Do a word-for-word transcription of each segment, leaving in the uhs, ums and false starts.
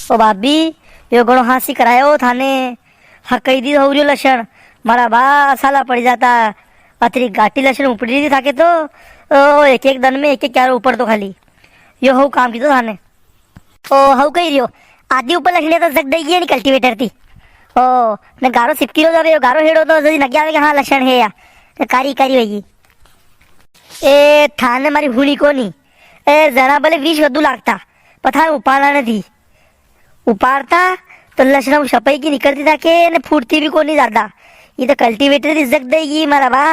ओ भाभी, यो घणो हांसी करायो थाने। हकई दी हो रियो लसण, मारा बा असाला पड़ी जाता। अतरी गाटी लसण उपड़ी री थाके तो, ओ, एक एक दन में एक एक क्यारो उपड़तो खाली। यो हऊ काम कीधो थाने। ओ, हऊ कही रियो, आधी ऊपर लसण तो जग दई गई नी कल्टीवेटर थी। ओ, ने गारो सिपकी रो जावे, यो गारो हेड़ो तो जदी नगे आवे के हाँ लसण है या, ने कारी कारी होगी। ए, थाने मारी हुणी कोनी। ए, जणा भले वीस वधु लागता, पर थाने उपाड़ना ने थी। उपाड़ता तो लसण में सफाई की निकलती थाके, ने फूटती भी कोनी ज्यादा। ये तो कल्टीवेटर री इज्जत देगी मारा बा।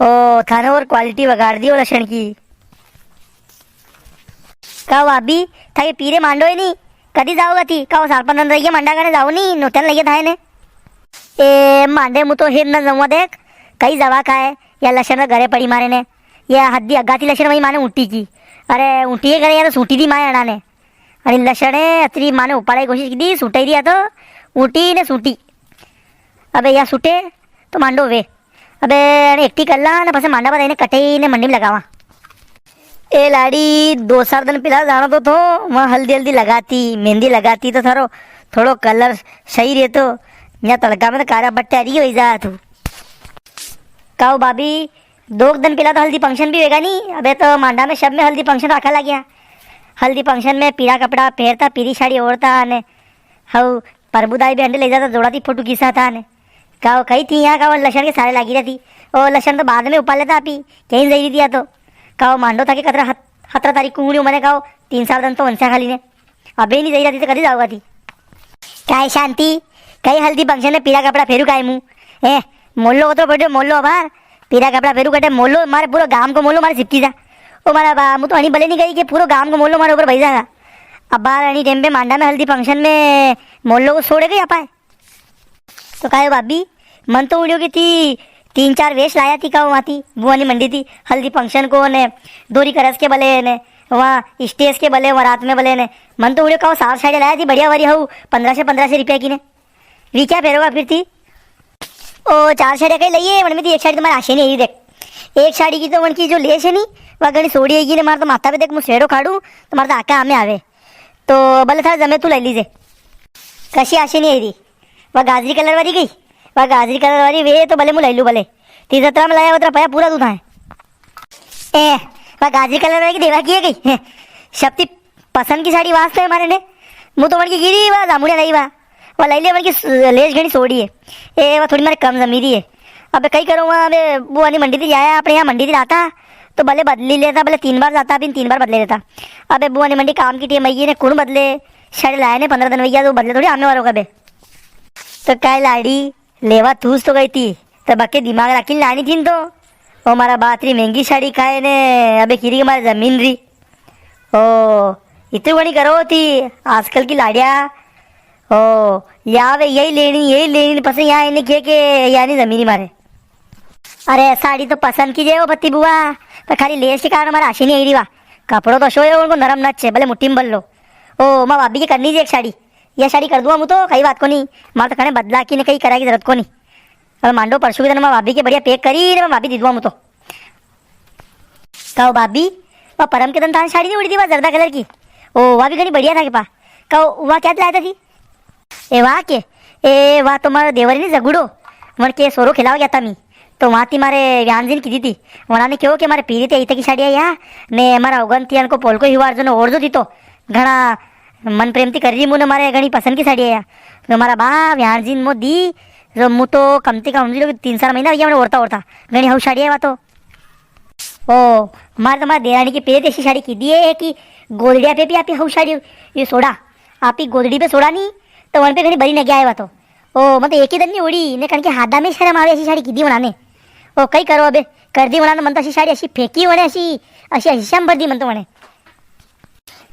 ओ, थाने और क्वालिटी बगाड़ दी ओ लसण की। का भाभी, थाके पीरे मांडो है नी, कदी जाओगा थी? का वो चार पांच दन रहिए मांडा कने जाओ नी, नोतन लगे थाए ने। ए, मांडे मु तो हेर न जाऊंगा देख, कई जवा का है, या लसण में घरे पड़ी मारे ने, या हद्दी अग्गा थी लसण वही माने ऊंटी की। अरे, ऊंटी के करे या तो सूटी दी माए अणा ने। अरे लसण है, अतरी माने उपाड़ा की कोशिश की दी, सूटे दिया तो ऊंटी ने सूटी। अबे या सूटे तो मांडो वे। अबे अरे एकटी कर ला ने पसे मांडा पर इने कटे ने मंडी में लगावा। ए लाड़ी, दो चार दिन पहला जानो तो थो, वहाँ हल्दी हल्दी लगाती, मेहंदी लगाती तो थारो थोड़ो कलर सही रहतो। यहाँ तड़का में तो कारा बट्टा री हो जा तू। काओ भाभी, दो दिन पहला तो हल्दी फंक्शन भी होएगा नी। अबे तो मांडा में सब में हल्दी फंक्शन रखा लग गया। हल्दी फंक्शन में पीला कपड़ा पहरता, पीली साड़ी ओढ़ता ने हऊ प्रभुदाई भी अंडे ले जाता, जोड़ा थी फोटो खींचा था ने। काओ कही थी यहाँ काओ लसण के सारे लागी रहती। ओ लसण तो बाद में उपाड़ लेता आपी, कहीं जई दिया तो। काओ मांडो थाके कतरा हत-, हतरा तारीख को हुणियो मने काओ तीन चार दिन तो वंशा खाली ने। अबे नी जई रहती तो कदी जाओगा थी? काय शांति, कई हल्दी फंक्शन में पीला कपड़ा फेरू काय मु? ए, मोल्लो उतरो पड़ो, मोल्लो अबार, पीला कपड़ा फेरू कटे मोल्लो, मारे पूरा गांव को मोल्लो मारे सिपकी जा। ओ मारा बा, मु तो अणी भले नी गई कि पूरा गांव को मोल्लो मारे ऊपर भाई जागा। अबार अणी टेम पे मांडा में हल्दी फंक्शन में मोल्लो को छोड़े गई अपाए। तो कायो भाभी, मन तो उड़ियो की थी, तीन चार वेश लाया थी काओ वहाँ थी, बुआनी मंडी थी, हल्दी फंक्शन को ने, दोरी करस के बले ने, वहाँ स्टेज के बले, वहाँ रात में बले ने। मन तो उड़ियो काओ सार साड़ी लाया थी, बढ़िया वाली हऊ, पन्द्रह से, पन्द्रह से रुपया की ने। वी क्या फेरोगा फिर थी? ओ, चार साड़िया कई लई है, वण में थी एक साड़ी तो मारे आशे नी आई देख। एक साड़ी की तो वण की जो लेस है नी, वा घणी सोड़ी है ने, मारे तो माथा पे देख, मु सेड़ो खाड़ू, तो मारे तो आका आमे आवे। तो भले थारे जमे तू लई लीजे। कशी आशे नी आई री? वा गाजरी कलर वाली गई, वा गाजरी कलर वाली वे तो भले मु लई लू भले। ती जतरा में लाया उतरा पया पूरा तू थाए। ए, वा गाजरी कलर वाली की देवा की है गई। शक्ति पसंद की साड़ी वास्ते है मारे ने। मु तो वणकी गिरी वा जामुड़िया लाई वा। वा लाई ले वणकी स-, लेस घणी सोड़ी है। ए, वा थोड़ी मारे कम जमी री है। अबे कई करूँ वा, अबे बुआनी मंडी थी आया, अपने यहाँ मंडी थी लाता, तो भले बदली लेता, भले तीन बार जाता, अभी तीन बार बदले लेता। अबे बुआनी मंडी काम की टेम आई ने कुण बदले, साड़ी लाया ने पन्द्रह दिन वैया, तो बदले थोड़ी आमे वारो कबे। तो काय लाड़ी, लेवा तूस तो गई थी, तो बके दिमाग राखी लानी थी न तो। ओ मारा बातरी महंगी साड़ी खाए ने, अबे खीरी के मारे जमीन री। ओ, इतनी बड़ी करो थी, आजकल की लाड़िया। ओ, या वे यही लेनी, यही लेनी, पसे यहाँ इन्हें के, के या नहीं जमीन ही मारे। अरे, साड़ी तो पसंद की जे ओ पति बुआ, पर खाली लेस के कारण मारे आशी नहीं आई री वा। कपड़ो तो अशो है, उनको नरम नच है, भले मुट्ठी में भर लो। ओ, माँ भाभी की करनी जे एक साड़ी। या साड़ी कर दूँ मु तो, कई बात कोनी। मारे तो कने बदला की ने कई करा की जरूरत कोनी। अब मांडो परसू की तने माँ भाभी के बढ़िया पैक करी ने माँ भाभी दे दूँ मु तो। कहो भाभी, वा परम के तने थाने साड़ी नहीं उड़ी थी, वा जर्दा कलर की। ओ, वा भी घणी बढ़िया था के पा। कहो, वा क्या लाया था थी? ए, वा के? ए, वा तो मारो देवर ही नहीं जगुड़ो। मन के सोरो खिलावा गया था मी। तो वहां थी मारे व्यान जी ने की दी थी। वणा ने क्यो के मारे पीरी ते आई तकी साड़िया या, ने मारा उगन थी अनको पोलको हिवार जो ने और जो दी तो। घणा मन प्रेम थी कर रही मुने मारे घणी पसंद की साड़िया या। तो मारा बा व्यान जी ने मो दी, जो मु तो कम से कम समझ लो कि तीन चार महीना हो गया मैंने ओढ़ता ओढ़ता। घणी हऊ साड़िया वा तो। ओ, मारे तो मारे देरानी के पेरे ऐसी साड़ी की दी है कि गोदड़िया पे भी आपी हऊ साड़ी, ये सोड़ा, आपी गोदड़ी पे सोड़ा नहीं, तो वन पे घणी बड़ी नगे आए वा तो। ओ, मैं तो एक ही दिन नहीं उड़ी, ने कण के हादा में शर्म आवे, ऐसी साड़ी की दी वणाने। ओ, कई करो अबे, कर दी वणाने, मन तो ऐसी साड़ी ऐसी फेंकी वणे, ऐसी, ऐसी, ऐसी श्याम भर दी मन तो वणे।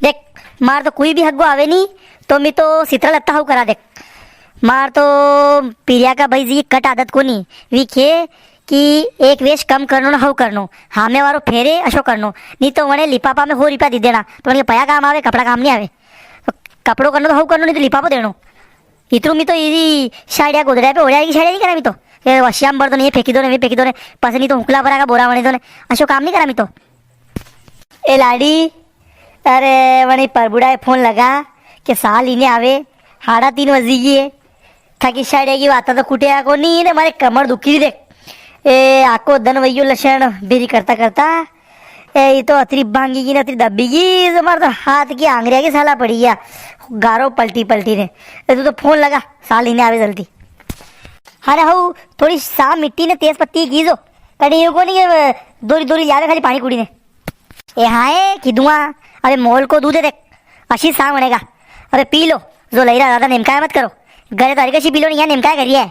देख, मार तो कोई भी हग्गो आवे नी, तो मी तो सितरा लत्ता हऊ करा देख। मार तो पीरिया का भाई जी कट आदत कोनी, वी खे कि एक वेश कम करनो ना हऊ करनो, हामे वारो फेरे अशो करनो, नी तो वणे लिपापा में हो रिपा दी देना, तो वणे पया काम आवे, कपड़ा काम नी आवे। तो कपड़ो करनो तो हऊ करनो, नी तो लिपापो देनो। इतरू मी तो इरी साड़िया गोदड़ा पे ओढ़ा की साड़िया नी करा मी तो। ये वशियाम भर दो ने, ये फेंकी दो ने, ये फेंकी दो ने, पसे नी तो हुकला भरा का बोरा वणे दो ने, अशो काम नी करा मी तो। ए लाड़ी, अरे वणी परबुड़ा ए फोन लगा, के साल इने आवे, हाड़ा तीन बजी गई है। थाकी साड़िया की वाता तो खुटे कोनी ने, मारे कमर दुखी री देख। ए, आको दन वयो लसण बेरी करता करता। ए, ये तो अतरी भांगी की ना, अतरी दबी की, जो मारे तो हाथ की आंगरिया की साला पड़ी गया। गारो पलटी पलटी ने। ए, तू तो फोन लगा, साल इने आवे जल्दी। अरे हऊ, थोड़ी सा मिट्टी ने तेज पत्ती की जो। कड़ी यूं कोनी के, दोरी दोरी लियावे खाली पानी कुड़ी ने। ए हाँ, ए, की दुआ। अबे मोल को दूध है देख, अशी सा बनेगा। अबे पी लो, जो लई रहा ज्यादा निमकाया मत करो। घरे तो हरी कशी पी लो नी, यहाँ निमकाया करिए।